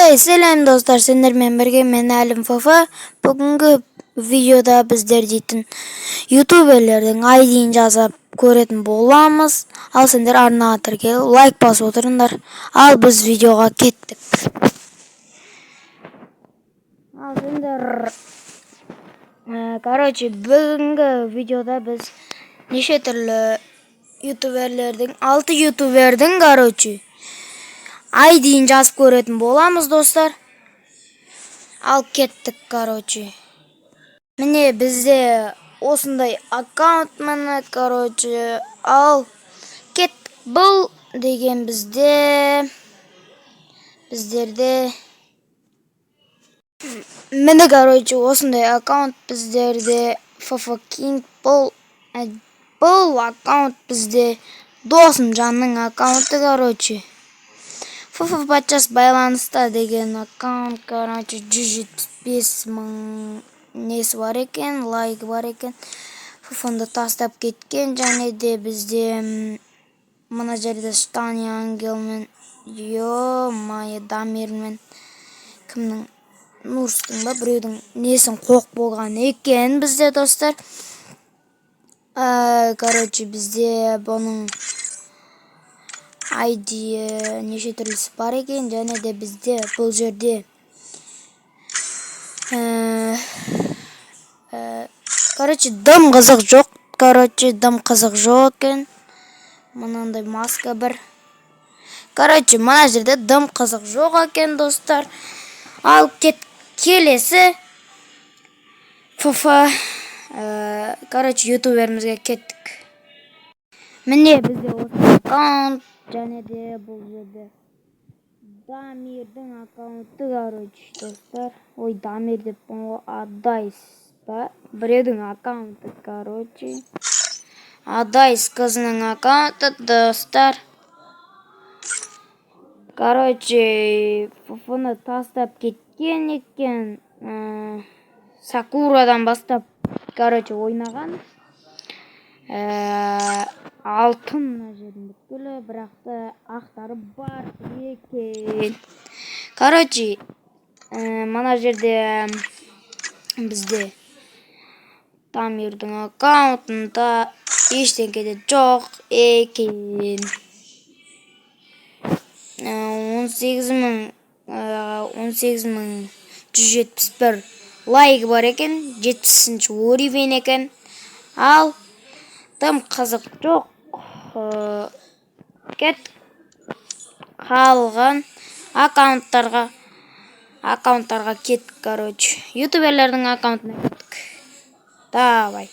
Эй, сәлем, достар! Сендермен бірге мен, Әлім ФФ. Бүгінгі видеода біздер дейтін ютуберлердің айдиін жазып көретін боламыз. Ал сендер арнаға тіркеліп, лайк басып отырыңдар. Ал біз видеоға кеттік. Ал сендер короче, бүгінгі видеода біз неше түрлі ютуберлердің, алты ютубердің, короче, айдиін жазып көретін боламыз, достар. Ал кеттік, короче. Міне, бізде осындай аккаунт, міне, короче. Ал кеттік. Бұл деген бізде, біздерде, міне, короче, осындай аккаунт біздерде, ФФ Кинг. Бұл аккаунт бізде Досымжанның аккаунты, короче. ФФ подчас байланыста деген аккаунт, короче, 175 000 несі бар екен, лайкі бар екен. ФФ-ны тастап кеткен. Және де бізде мына жерде Штани Ангелмен, ё-моё, Дамирмен, кімнің, Нурстың ба, біреудің несін қоқ болған екен бізде, достар. Короче, бізде бұның ID неше түрлісі бар екен. Және де бізде бұл жерде короче, дым қызық жоқ, короче, дым қызық жоқ екен. Мынандай маска бір, короче, мына жерде дым қызық жоқ екен, достар. Ал кет, келесі ФФ короче, ютуберімізге кеттік. Міне, бізде осы аккаунт. Және де бұл жерде Дамирдің аккаунты, короче, достар. Ой, Дамир деппін ғой, Адайс па, біреудің аккаунты, короче, Адайс қызының аккаунты, достар. Короче, ФФ-ны тастап кеткен екен. Сакурадан бастап, короче, ойнаған. Алтын мына жердің бүткілі, бірақ та ақтары бар екен. Короче, мына жерде бізде Дамирдің аккаунтында ештеңке де жоқ екен. 18 000, 18 171 лайк бар екен, 70-ші уровень екен. Ал тым қызық жоқ. Кет, қалған аккаунттарға кеттік, короче, ютуберлердің аккаунтына кеттік. Давай,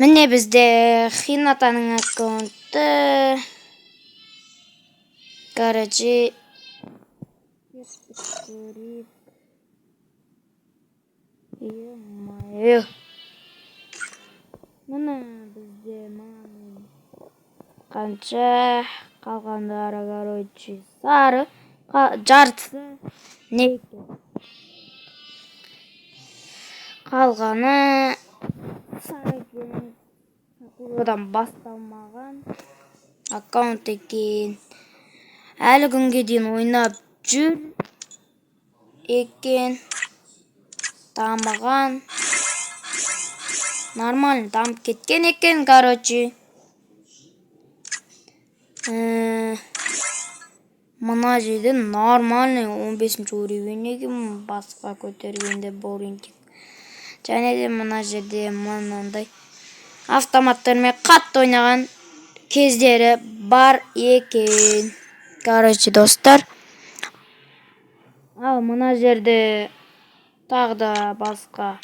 міне, бізде Хинатаның аккаунты, короче, кеттік, көрейік. Ё-моё, міне, бізде мынаның қанша, қалғандары, короче, сары, жартысы не екен, қалғаны сары екен. Сакурадан басталмаған аккаунт екен, әлі күнге дейін ойнап жүр екен. Дамыған, нормально дамып кеткен екен, короче. Мына жерде нормальный 15 уровень екен, басқа көтергенде боринтик. Және де мына жерде мынандай автоматтармен қатты ойнаған кездері бар екен, короче, достар. Ал мына жерде тағы да басқа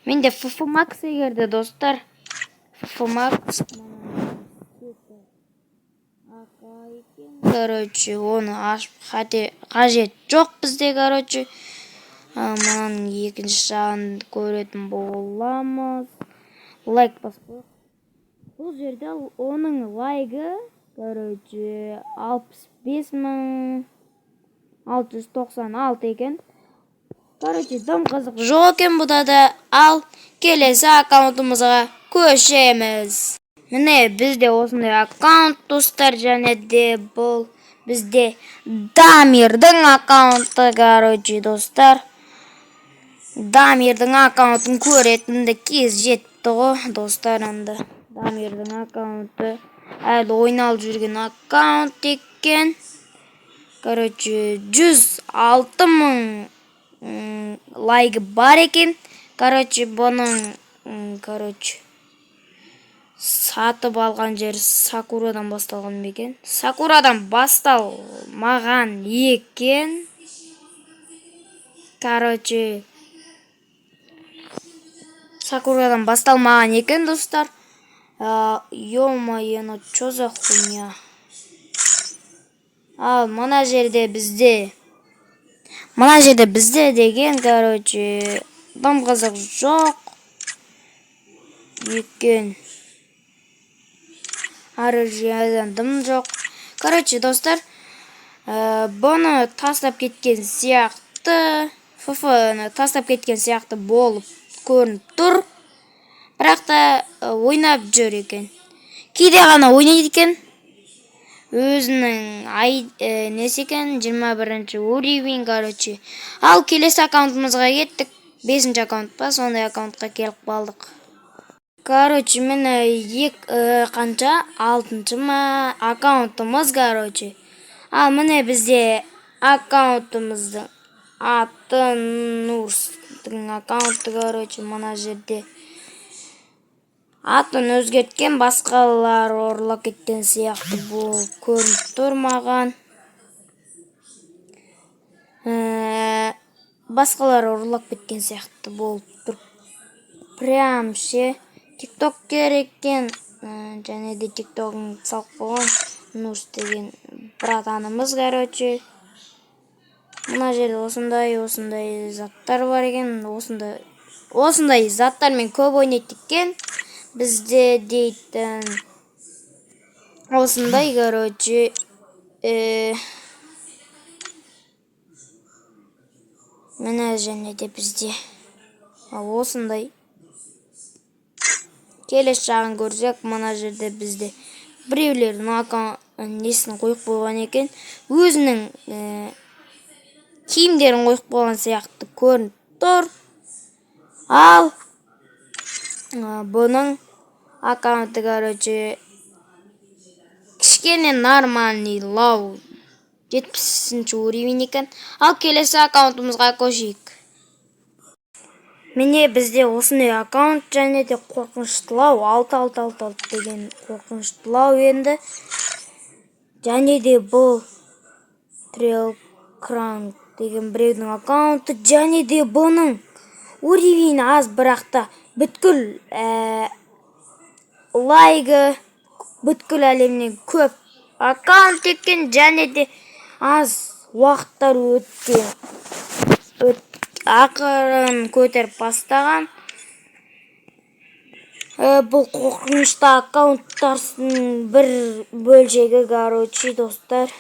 менде ФФ Макс. Егер де, достар, ФФ Макс екен, короче, оны ашып қажет жоқ бізде, короче. Мынаның екінші жағын көретін боламыз. Лайк басып қояйық. Бұл жерде оның лайгі, короче, 65 696 екен. Короче, дым қызық жоқ екен бұда да. Ал келесі аккаунтымызға көшеміз. Міне, бізде осындай аккаунт, достар. Және де бұл Бізде Дамирдің аккаунты, короче, достар. Дамирдің аккаунтын көретін де кез жетті ғой, достар, енді. Дамирдің аккаунты әлі ойналып жүрген аккаунт екен. Короче, 106 мың лайгі бар екен. Короче, бұның, короче, сатып алған жері Сакурадан басталған ба екен? Сакурадан басталмаған екен. Короче, Сакурадан басталмаған екен, достар. Ё-моё, ну чё за хуйня? Ал мына жерде бізде деген, короче, дым қызық жоқ екен. Оружиядан дым жоқ. Короче, достар, бұны тастап кеткен сияқты, ФФ-ны тастап кеткен сияқты болып көрініп тұр. Бірақ та ойнап жүр екен. Кейде ғана ойнайды екен. Өзінің ай несі екен, 21 уровень, короче. Ал келесі аккаунтымызға кеттік. Бесінші аккаунт па, сондай аккаунтқа келіп қалдық. Короче, міне, қанша? Алтыншы ма аккаунтымыз, короче. Ал міне, бізде аккаунтымыздың аты Нурстың аккаунты, короче, мына жерде атын өзгерткен, басқалар ұрлап кеткен сияқты болып көрініп тұр маған. Басқалар ұрлап кеткен сияқты болып тұр. Прям ше тиктокер екен, және де тиктогын салып қойған Нурс деген братанымыз, короче. Мына жерде осындай осындай заттар бар екен, осындай осындай заттармен көп ойнайды екен. Бізде дейтін осындай, короче, міне, және де бізде осындай. Келесі жағын көрсек, мына жерде бізде біреулердің аккаунт несін қойып қойған екен, өзінің киімдерін қойып қойған сияқты көрініп тұр. Ал бұның аккаунты, короче, кішкене нормальный лау, 70-ші уровень екен. Ал келесі аккаунтымызға көшейік. Міне, бізде осындай аккаунт және де қорқыныштылау, 6666 деген қорқыныштылау енді. Және де бұл Трел Кранк деген біреудің аккаунты, және де бұның уровень аз, бірақ та бүткіл лайгі бүткіл әлемнен көп аккаунт екен, және де аз уақыттар өткен ақырын көтеріп бастаған. Бұл қорқынышты аккаунттардың бір бөлшегі, короче, достар.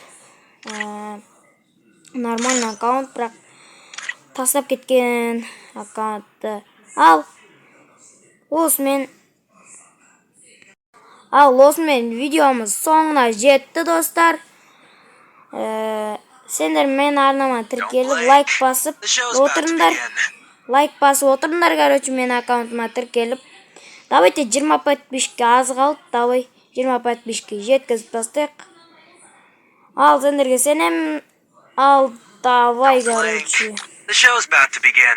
Нормальный аккаунт, бірақ тастап кеткен аккаунтты. Ал осымен видеомыз соңына жетті, достар. Сендер мен арнама тіркеліп, лайк басып отырыңдар. Лайк басып отырыңдар, короче, мен аккаунтыма тіркеліп. Давайте, 20 подписчикке аз қалды, давай 20 подписчикке жеткізіп тастайық. Ал сендерге сенемін. Ал давай, Don't blink. короче. The show's about to begin.